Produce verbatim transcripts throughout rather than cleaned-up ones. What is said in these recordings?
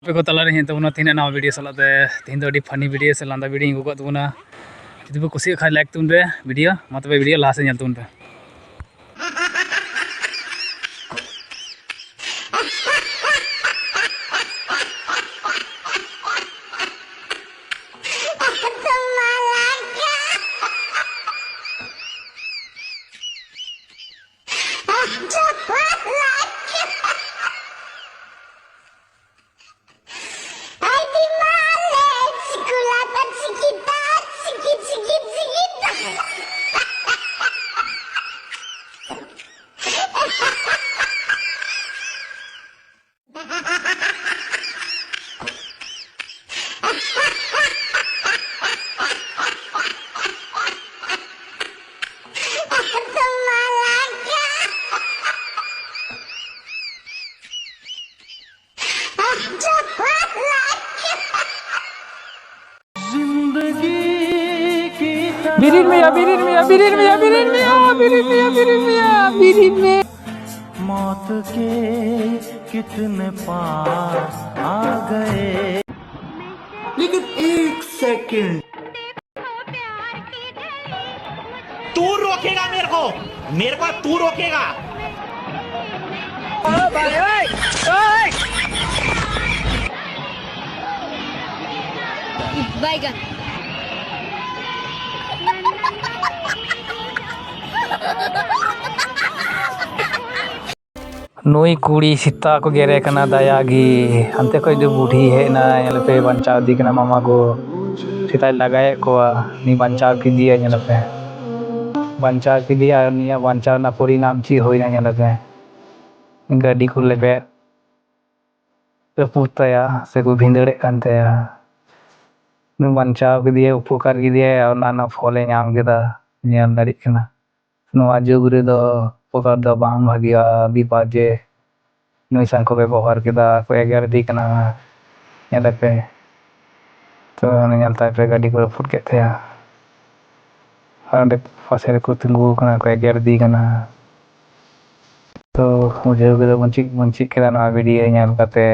ᱟᱯᱮ ᱠᱚ ᱛᱟᱞᱟᱨᱮ ᱦᱮᱡ ᱛᱟᱵᱚᱱᱟ ᱛᱮᱦᱮᱧᱟᱜ ᱱᱟᱣᱟ video ᱥᱟᱞᱟᱜ ᱛᱮ᱾ ᱛᱮᱦᱮᱧ ᱫᱚ ᱟᱹᱰᱤ funny video ᱥᱮ ᱞᱟᱸᱫᱟ video ᱤᱧ ᱟᱹᱜᱩ ᱠᱟᱜ ᱛᱟᱵᱚᱱᱟ᱾ ᱡᱩᱫᱤ ᱯᱮ ᱠᱩᱥᱤᱭᱟᱜ ᱠᱷᱟᱡ like ᱛᱟᱵᱚᱱ ᱯᱮ video, ᱢᱟ ᱛᱚᱵᱮ video ᱞᱟᱦᱟ ᱥᱮᱫ ᱧᱮᱞ ᱛᱟᱵᱚᱱ ᱯᱮ᱾ ᱵᱤᱨᱤᱫ ᱢᱮᱭᱟ, ᱵᱤᱨᱤᱫ ᱢᱮᱭᱟ, ᱵᱤᱨᱤᱫ ᱢᱮᱭᱟ, ᱵᱤᱨᱤᱫ ᱢᱮᱭᱟ, ᱵᱤᱨᱤᱫ ᱢᱮᱭᱟ, ᱵᱤᱨᱤᱫ ᱢᱮᱭᱟ, ᱵᱤᱨᱤᱫ ᱢᱮᱭᱟ᱾ मौत के कितने पास आ गए। लेकिन एक सेकंड। तू रोकेगा मेरे को, मेरे को तू रोकेगा। बैगन। ᱱᱩᱭ ᱠᱩᱲᱤ ᱥᱮᱛᱟ ᱠᱚ ᱜᱮᱨᱮ ᱠᱟᱱᱟ ᱫᱟᱭᱟ ᱜᱮ᱾ ᱦᱟᱱᱛᱮ ᱠᱷᱚᱡ ᱫᱚ ᱵᱩᱰᱷᱤ ᱦᱮᱡ ᱮᱱᱟᱭ, ᱧᱮᱞ ᱯᱮ ᱵᱟᱧᱪᱟᱣ ᱤᱫᱤ ᱠᱟᱱᱟ ᱢᱟᱢᱟ ᱜᱚ᱾ ᱥᱮᱛᱟᱭ ᱞᱟᱜᱟᱭᱮᱫ ᱠᱚᱣᱟ, ᱩᱱᱤ ᱵᱟᱧᱪᱟᱣ ᱠᱮᱫᱮᱭᱟ, ᱧᱮᱞ ᱯᱮ᱾ ᱵᱟᱧᱪᱟᱣ ᱠᱮᱫᱮᱭᱟ, ᱟᱨ ᱩᱱᱤᱭᱟᱜ ᱵᱟᱧᱪᱟᱣ ᱨᱮᱱᱟᱜ ᱯᱚᱨᱤᱱᱟᱢ ᱪᱮᱫ ᱦᱩᱭᱱᱟ, ᱧᱮᱞ ᱯᱮ᱾ ᱜᱟᱹᱰᱤ ᱠᱚ ᱞᱮᱵᱮᱫ ᱨᱟᱹᱯᱩᱫ ᱛᱟᱭᱟ, ᱥᱮᱠᱚ ᱵᱷᱤᱸᱫᱟᱹᱲᱮᱫ ᱠᱟᱱ ᱛᱟᱭᱟ᱾ ᱩᱱᱤ ᱵᱟᱧᱪᱟᱣ ᱠᱮᱫᱮᱭᱟᱭ, ᱩᱯᱚᱠᱟᱨ ᱠᱮᱫᱮᱭᱟᱭ, ᱟᱨ ᱚᱱᱟ ᱨᱮᱱᱟᱜ ᱯᱷᱚᱞᱮ ᱧᱟᱢ ᱠᱮᱫᱟ, ᱧᱮᱞ ᱫᱟᱲᱮᱭᱟᱜ ᱠᱟᱱᱟ᱾ ᱱᱚᱣᱟ ᱡᱩᱜᱽ ᱨᱮᱫᱚ ᱩᱯᱚᱠᱟᱨ ᱫᱚ ᱵᱟᱝ ᱵᱷᱟᱜᱮᱭᱟ, ᱵᱤᱯᱚᱫ ᱡᱮ ᱱᱩᱭ ᱥᱟᱝ ᱠᱚ ᱵᱮᱵᱚᱦᱟᱨ ᱠᱮᱫᱟ, ᱠᱚ ᱮᱜᱮᱨ ᱤᱫᱤ ᱠᱟᱱᱟ, ᱧᱮᱞ ᱯᱮ᱾ ᱛᱚ, ᱚᱱᱟ ᱧᱮᱞ ᱛᱟᱭ ᱯᱮ, ᱜᱟᱹᱰᱤ ᱠᱚ ᱨᱟᱹᱯᱩᱫ ᱠᱮᱫ ᱛᱟᱭᱟ᱾ ᱟᱨ ᱚᱸᱰᱮ ᱯᱟᱥᱮ ᱨᱮᱠᱚ ᱛᱤᱸᱜᱩ ᱟᱠᱟᱱᱟ, ᱠᱚ ᱮᱜᱮᱨ ᱤᱫᱤ ᱠᱟᱱᱟ᱾ ᱛᱚ, ᱵᱩᱡᱷᱟᱹᱣ ᱠᱮᱫᱟ ᱵᱚᱱ, ᱪᱮᱫ ᱵᱚᱱ ᱪᱮᱫ ᱠᱮᱫᱟ ᱱᱚᱣᱟ video ᱧᱮᱞ ᱠᱟᱛᱮ᱾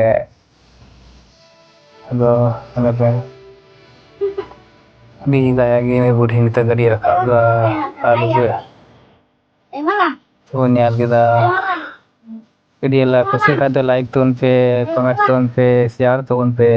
ᱟᱫᱚ ᱚᱱᱟᱛᱮ ᱟᱹᱰᱤ ᱫᱟᱭᱟ ᱜᱮ ᱱᱩᱭ ᱵᱩᱰᱷᱤ ᱱᱤᱛᱚᱜ ᱜᱟᱹᱰᱤ ᱨᱟᱠᱟᱵ ᱫᱟ᱾ ᱟᱨ ᱵᱚᱱ ᱧᱮᱞ ᱠᱮᱫᱟ᱾ ᱵᱷᱤᱰᱤᱭᱳ ᱞᱮ ᱠᱩᱥᱤ ᱠᱷᱟᱡ ᱫᱚ ᱞᱟᱭᱤᱠ ᱛᱟᱵᱚᱱ ᱯᱮ, ᱠᱚᱢᱮᱱᱴ ᱛᱟᱵᱚᱱ ᱯᱮ, ᱥᱮᱭᱟᱨ ᱛᱟᱵᱚᱱ ᱯᱮ᱾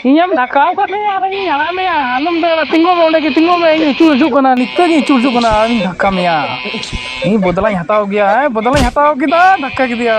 ᱤᱧᱮᱢ ᱫᱷᱟᱠᱟᱣ ᱠᱟᱫᱤᱧᱟ ᱟᱨ ᱤᱧ ᱟᱲᱟᱜ ᱢᱮᱭᱟ᱾ ᱟᱞᱚᱢ ᱫᱟᱹᱲᱟ, ᱛᱤᱸᱜᱩ ᱢᱮ, ᱚᱸᱰᱮ ᱜᱮ ᱛᱤᱸᱜᱩ ᱢᱮ᱾ ᱤᱧ ᱟᱹᱪᱩᱨ ᱦᱤᱡᱩᱜ ᱠᱟᱱᱟ, ᱱᱤᱛᱚᱜ ᱜᱤᱧ ᱟᱹᱪᱩᱨ ᱦᱤᱡᱩᱜ ᱠᱟᱱᱟ, ᱟᱨᱤᱧ ᱫᱷᱟᱠᱟ ᱢᱮᱭᱟ᱾ ᱤᱧ ᱵᱚᱫᱞᱟᱧ ᱦᱟᱛᱟᱣ ᱜᱮᱭᱟ, ᱦᱮᱸ, ᱵᱚᱫᱞᱟᱧ ᱦᱟᱛᱟᱣ ᱠᱮᱫᱟ, ᱫᱷᱟᱠᱟ ᱠᱮᱫᱮᱭᱟ᱾